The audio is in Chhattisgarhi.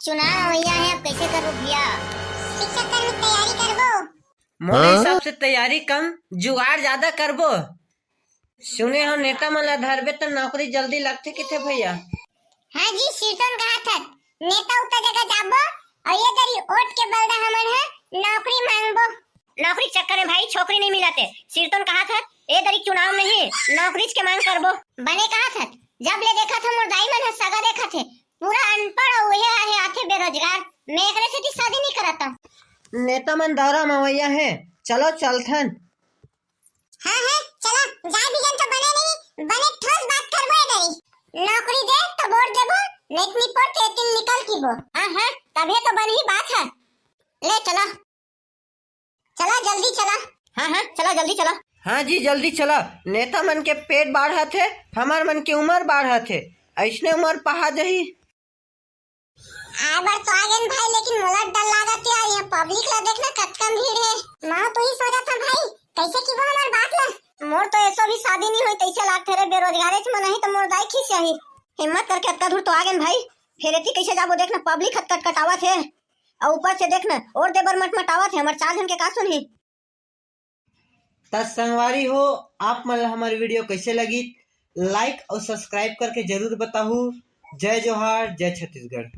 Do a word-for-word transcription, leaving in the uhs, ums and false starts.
चुनाव अवइया हे, अब कइसे करबो भइया? शिक्षक कर में तैयारी करबो। मोर हिसाब से तैयारी कम, जुगाड़ जादा करबो। सुने हंव नेता मन ला धरबे त नौकरी जल्दी लगथे कथे भइया। हाँ जी, सिरतोन कहत हस, नेता उता जगह जाबो अउ ए दरी वोट के बलदा हमन ह नौकरी मांगबो। नौकरी के चक्कर में भाई छोकरी नइ मिलत हे। सिरतोन कहत हस, ए दरी चुनाव में ही नौकरीच के मांग करबो। बने कहत हस, जब ले देखत हंव मोर दाई मन ह सगा देखत हे, पूरा अनपढ़ अउ उहे आहे आथे बेरोजगार। मैं एकरे सेती शादी नइ करत हंव। नेता मन दौरा म अवइया हे, चलो चलथन। हाँ, हाँ, चला, जाए बिहान तो बने नहीं, बने ठोस बात करबो ए दरी। नौकरी दे तो वोट देबो, नहीं तो निपोर के दिन निकल कीबो। हाँ, हाँ, तभे तो बनही बात ह। ले चला। चला, जल्दी चला। हाँ, हाँ, चला, जल्दी चला। हाँ जी, जल्दी चला। नेता मन के पेट बाढ़त हे, हमर मन के उमर बाढ़त हे। अइसने उमर पहा जाही। आए बर तो आ गेन भाई, लेकिन मोला डर लागत हे यार, यहाँ पब्लिक ला देखना कतका भीड़ हे। मैं तो ही सोचत हंव भाई, कइसे कीबो हमर बात ला। मोर तो एसो भी शादी नइ होही तइसे लागथे रे, बेरोजगारेच मन आही त मोर दाई खिसियाही। हिम्मत करके अतका दूर तो आ गेन भाई, फेर एती कइसे जाबो? देखना पब्लिक हत कटकटावत हे, अउ ऊपर से देखना वोट दे बर मटमटावत हे, हमर चार झन के का सुनही? त संगवारी हो, आप मन ला हमर वीडियो कइसे लगिस, like अउ subscribe करके जरूर बताहू। जय जोहार, जय छत्तीसगढ़।